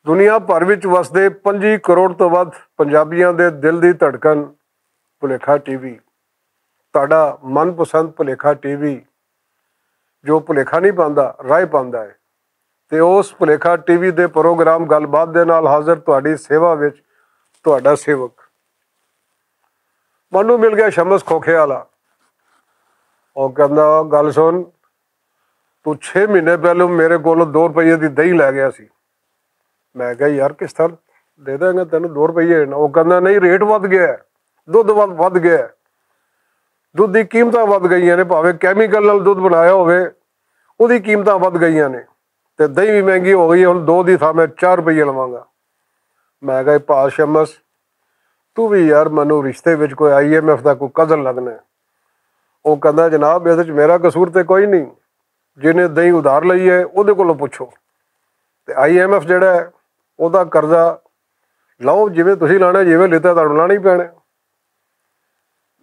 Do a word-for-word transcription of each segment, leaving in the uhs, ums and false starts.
دنیا بھر وچ وسدے پنجی کروڑ توں ودھ پنجابیاں دے دل دی دھڑکن، بھلیکھا ٹی وی، تہاڈا من پسند بھلیکھا ٹی وی، جو بھلیکھا نہیں پاندا، رائے پاندا ہے۔ تے اس بھلیکھا ٹی وی دے پروگرام گل بات دے نال حاضر تہاڈی سیوا وچ تہاڈا سیوک۔ مانو مل گیا شمس کھوکھے والا۔ او کہندا، گل سن، تو چھ مہینے پہلو میرے کولوں دو روپیے دی دہی لے گیا سی۔ میں کہا، یار، کس طرح دے دیں گے تینوں دو روپیے؟ او کہندا، نہیں، ریٹ ودھ گیا ہے، دودھ ودھ ودھ گیا ہے، دودھ دی قیمتاں ودھ گئیاں نے، بھاویں کیمیکل نال دودھ بنایا ہوئے، اودی قیمتاں ودھ گئیاں نے، تے دہی بھی مہنگی ہو گئی ہے، ہن دو دی تھاں میں چار روپیے لواں گا۔ میں کہا، پاس شمس، تو بھی یار، مینوں رشتے وچ کوئی آئی ایم ایف دا کوئی کزن لگنا ہے۔ او کہندا، جناب، اس وچ میرا قصور تے کوئی نہیں، جنہیں دہی ادھار لئی ہے، اودے کولوں پوچھو۔ تے آئی ایم ایف جڑا ہے، اودا قرضہ لو، جویں تسی لانا، جویں لیتا، تہانوں لانا ہی پینا ہے۔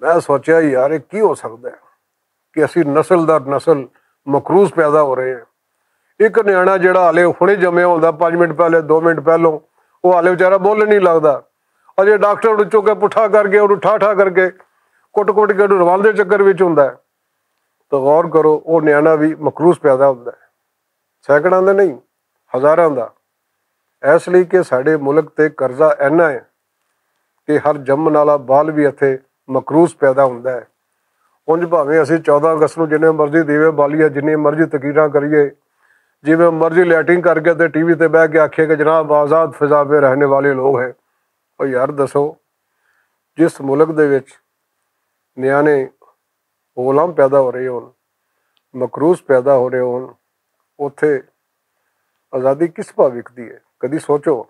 میں سوچیا، یار، یہ کی ہو سکدا ہے کہ اسی نسل در نسل مقروض پیدا ہو رہے ہیں؟ ایک نیانا جڑا حالے ہنے جمیا ہوندا، پنج منٹ پہلے، دو منٹ پہلوں، وہ حالے بیچارہ بولن نہیں لگدا۔ اجے ڈاکٹر اونوں چوکے پٹھا کر کے، اونوں ٹھا ٹھا کر کے، کٹ کٹ کے اونوں روان دے چکر وچ ہوندا ہے۔ تو غور کرو، وہ نیانا بھی مقروض پیدا ہوندا ہے، سینکڑاں دا نہیں، ہزاراں دا۔ اس لئی کہ ساڈے ملک تے قرضہ اینا ہے کہ ہر جمن والا بال بھی اتھے مقروض پیدا ہوندا ہے۔ انج بھاویں اسی چودہ اگست نوں جنہیں مرضی دیوے بالیے، جنہیں مرضی تقریراں کریے، جویں مرضی لیٹنگ کر کے تے ٹی وی تے بہ کے آکھیے کہ جناب، آزاد فضا پہ رہنے والے لوگ ہیں۔ او یار، دسو، جس ملک دے وچ نیانے غلام پیدا ہو رہے ہون، مقروض پیدا ہو رہے ہون، اوتھے آزادی کس بھا وکدی ہے؟ کدی سوچو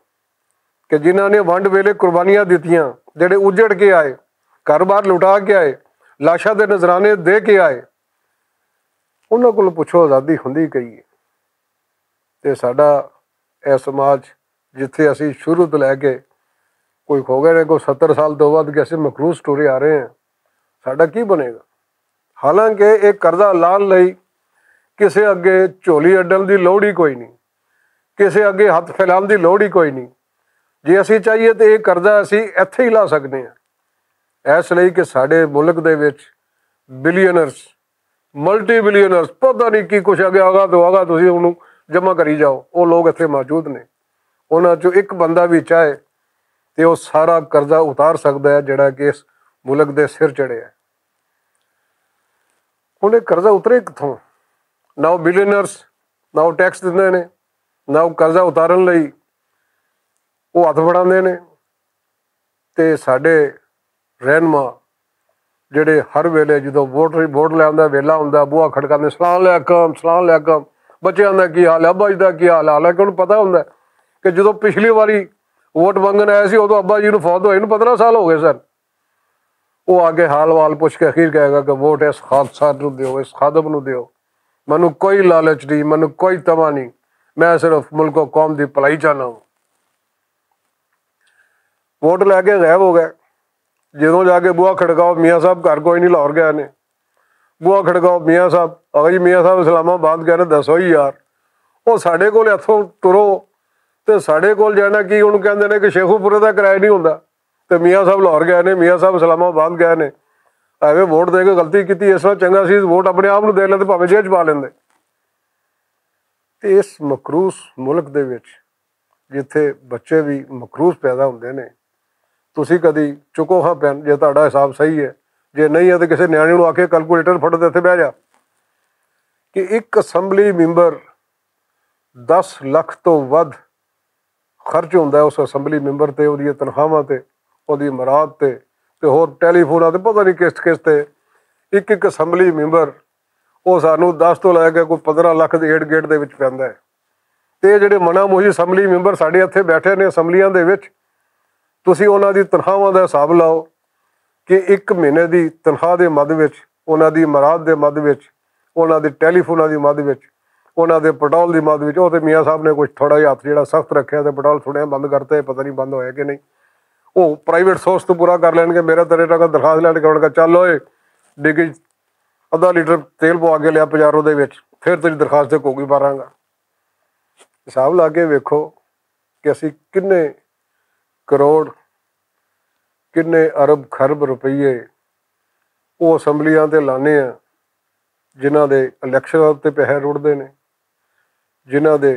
کہ جنہاں نے ونڈ ویلے قربانیاں دتیاں، جڑے اجڑ کے آئے، گھر بار لٹا کے آئے، لاشاں دے نذرانے دے کے آئے، انہاں کولوں پچھو، آزادی ہوندی کئی ہے؟ تے ساڈا اے سماج، جتھے اسی شروع تو لے کے کوئی ہو گئے نے، کوئی ستر سال تو ود کے اسی مقروض ٹورے آ رہے ہیں، ساڈا کی بنے گا؟ حالانکہ ایک قرضہ لان لئی کسے اگے جھولی اڈن دی لوڑ ہی کوئی نہیں، کسے اگے ہتھ پھیلان دی لوڑ ہی کوئی نہیں۔ جے اسی چاہیے تے ایک قرضہ اسی ایتھے ہی لا سکنے ہیں۔ اس لئی کہ ساڈے ملک دے وچ بلینرز، ملٹی بلینرز، پتہ نہیں کی کچھ اگے آگا تو آگا، تسی انہوں جمع کری جاؤ، وہ لوگ ایتھے موجود نے۔ انہاں چوں ایک بندہ بھی چاہے تے وہ سارا قرضہ اتار سکدا ہے جڑا کہ اس ملک دے سر چڑھے ہے۔ ہن یہ قرضہ اترے کتھوں؟ نہ وہ بلینرز، نہ وہ ٹیکس دندے نے، نہ وہ قرضہ اتارن لئی وہ ہتھ بڑھاندے نے۔ تے ساڈے رہنما جڑے ہر ویلے جدوں ووٹ، ووٹ لیان دا ویلا ہوندا، بوا کھڑکاندے، "سلام علیکم، سلام علیکم، بچیاں دا کی حال ہے، ابا جی دا کی حال ہے؟" حالانکہ انہوں پتہ ہوندا ہے کہ جدوں پچھلی واری ووٹ منگن آیا سی، ادوں ابا جی نوں فوت ہوئے نوں پندرہ سال ہو گئے سن۔ وہ آ کے حال وال پوچھ کے اخیر کہے گا کہ ووٹ اس خادم نوں دیو، اس خادم نوں دیو، مینوں کوئی لالچ نہیں، مینوں کوئی تما نہیں، میں صرف ملک و قوم دی بھلائی چاہنا ہوں۔ ووٹ لے کے غائب ہو گئے۔ جدوں جا کے بوا کھڑکاؤ، میاں صاحب گھر کوئی نہیں، لاہور گئے نے۔ بوا کھڑکاؤ، میاں صاحب، آ جی میاں صاحب اسلام آباد گئے نے، دسو ہی یار۔ وہ ساڈے کول اتھوں ٹرو تے ساڈے کول جانا کی، انہوں کہندے نے کہ شیخو پورے دا کرایہ نہیں ہوندا۔ تے میاں صاحب لاہور گئے نے، میاں صاحب اسلام آباد گئے نے۔ ایویں ووٹ دے کے غلطی کیتی، اس طرح چنگا سی ووٹ اپنے آپ نوں دے لیندے، بھاویں جیل چ پا لیندے۔ تے اس مقروض ملک دے وچ جتھے بچے بھی مقروض پیدا ہوندے نے، تسی کدی چکو ہاں پین، جے تہاڈا حساب صحیح ہے، جے نہیں ہے تے کسے نیانے نوں آکھے، کیلکولیٹر پھٹ تے اتھے بہ جا، کہ ایک اسمبلی ممبر دس لکھ تو ودھ خرچ ہوندا ہے اس اسمبلی ممبر تے، اودی تنخواہاں تے، اودی مراعات تے، تے ہور ٹیلی فوناں تے، پتہ نہیں کس کس تے۔ ایک ایک اسمبلی ممبر، وہ سانوں دس تو لے کے کوئی پندرہ لکھ دے ایڈ گیٹ دے وچ پیندا ہے۔ تے جڑے منا موہی اسمبلی ممبر ساڈے اتھے بیٹھے نے اسمبلیاں دے وچ، تسی انہاں دی تنخواہاں دا حساب لاؤ کہ ایک مہینے دی تنخواہ دے مد وچ، انہاں دی مراعات دے مد وچ، انہاں دے ٹیلی فوناں دی مد وچ، انہاں دے پٹرول دی مد وچ، او تے میاں صاحب نے کچھ تھوڑا جہا ہتھ جڑا سخت رکھیا تے پٹرول تھوڑا بند کرتے، پتہ نہیں بند ہویا کہ نہیں۔ او پرائیویٹ سورس تو پورا کر لین گے، میرا تے ریٹا کا درخواست لین کے انہاں کا چل ہوئے ڈگی ادھا لیٹر تیل پوا کے لیا پجارو دے وچ، پھر تیری درخواست تے کوگی ماراں گا۔ حساب لا کے ویکھو، کہ اسی کنے کروڑ، کنے ارب خرب روپیے او اسمبلیاں تے لانے آں، جنہاں دے الیکشناں تے پیسے رڑدے نے، جنہاں دے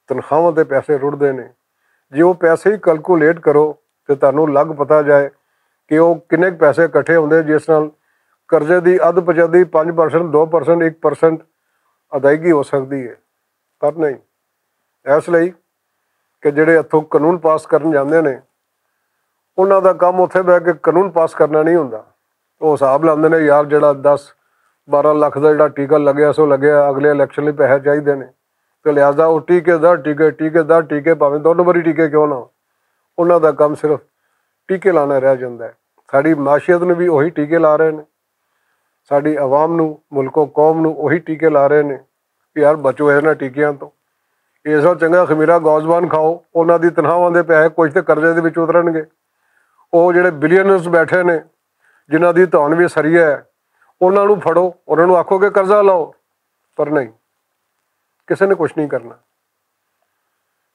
تنخواہاں تے پیسے رڑدے نے۔ جے او پیسے ہی کیلکولیٹ کرو تے تہانوں لگ پتا جائے کہ او کنے ک پیسے اکٹھے ہوندے، جس نال قرضے دی ادھ پچادی پنج پرسنٹ، دو پرسنٹ، اک پرسنٹ ادائیگی ہو سکدی ہے۔ پر نہیں، اس لئی کہ جڑے اتھوں قانون پاس کرن جاندے نے، انہاں دا کم اتھے بہ کے قانون پاس کرنا نہیں ہوندا۔ او حساب لاندے نے، یار، جڑا دس بارہ لکھ دا جڑا ٹیکہ لگیا، سو لگیا، اگلے الیکشن لئی پیسے چاہیدے نے۔ تے لہذا او ٹیکے دا ٹیکے، ٹیکے دا ٹیکے، بھاویں دو نمبری ٹیکے کیوں نہ ہو، انہاں دا کم صرف ٹیکے لانا رہ جاندا ہے۔ ساڈی معاشیت نوں وی اوہی ٹیکے لا رہے نے، ساڈی عوام نوں، ملک و قوم نوں اوہی ٹیکے لا رہے نے کہ یار، بچو انہاں ٹیکیاں تو۔ اس نال چنگا خمیرہ گوزبان کھاؤ، انہاں دی تنخواہاں دے پیسے کچھ تے قرضے دے وچ اترنگے۔ او جڑے بلینرز بیٹھے نے، جنہاں دی تہن وی سری ہے، انہاں نوں پھڑو، انہاں نوں آکھو کہ قرضہ لاؤ۔ پر نہیں، کسے نے کچھ نہیں کرنا۔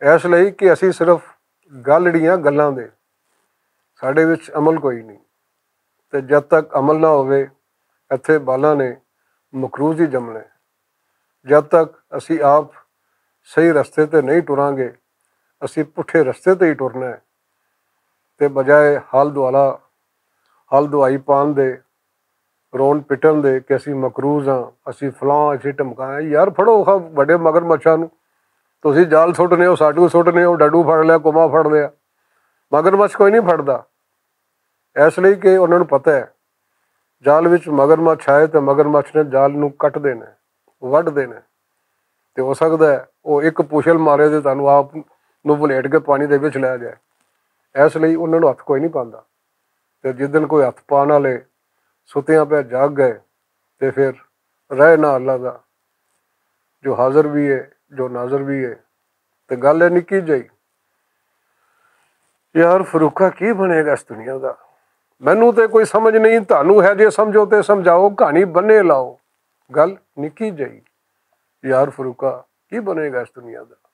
اس لئی کہ اسی صرف گل جڑیاں گلاں دے، ساڈے وچ عمل کوئی نہیں۔ تے جد تک عمل نہ ہووے، اتھے بالاں نے مکروز ہی جمنے۔ جد تک اسی آپ صحیح رستے تے نہیں ٹراں گے، اسی پٹھے رستے تے ہی ٹرنا ہے۔ تے بجائے حال دوالا، حال دوائی پان دے، رون پٹن دے کہ اسی مکروز ہاں، اسی فلاں، اسی ٹمکاں، یار، پھڑو خا بڑے مگر مچھاں نوں۔ تسی جال سٹنے ہو، ساڈو سٹنے ہو، ڈڈو پھڑ لیا، کما پھڑ لیا، مگر مچھ کوئی نہیں پھڑدا۔ اس لئی کہ انہاں نوں پتہ ہے، جال وچ مگر مچھ آئے تے مگر مچھ نے جال نوں کٹ دینا ہے، وڈ دینا ہے۔ تے ہو سکدا ہے او اک پوشل مارے تے تانوں آپ نوں ولیٹ کے پانی دے وچ لے جائے۔ اس لئی انہاں نوں ہتھ کوئی نہیں پاندا۔ تے جس دن کوئی ہتھ پان والے ستیاں پہ جاگ گئے، تے پھر رہے نہ اللہ دا، جو حاضر بھی ہے، جو ناظر بھی ہے۔ تے گل ہے نکی جائی۔ یار فروقہ، کی بنے گا اس دنیا دا؟ مینوں تے کوئی سمجھ نہیں، تانوں ہے جے سمجھو تے سمجھاؤ، کہانی بنے لاؤ۔ گل نکی جائی۔ یار فروقہ، کی بنے گا اس دنیا دا؟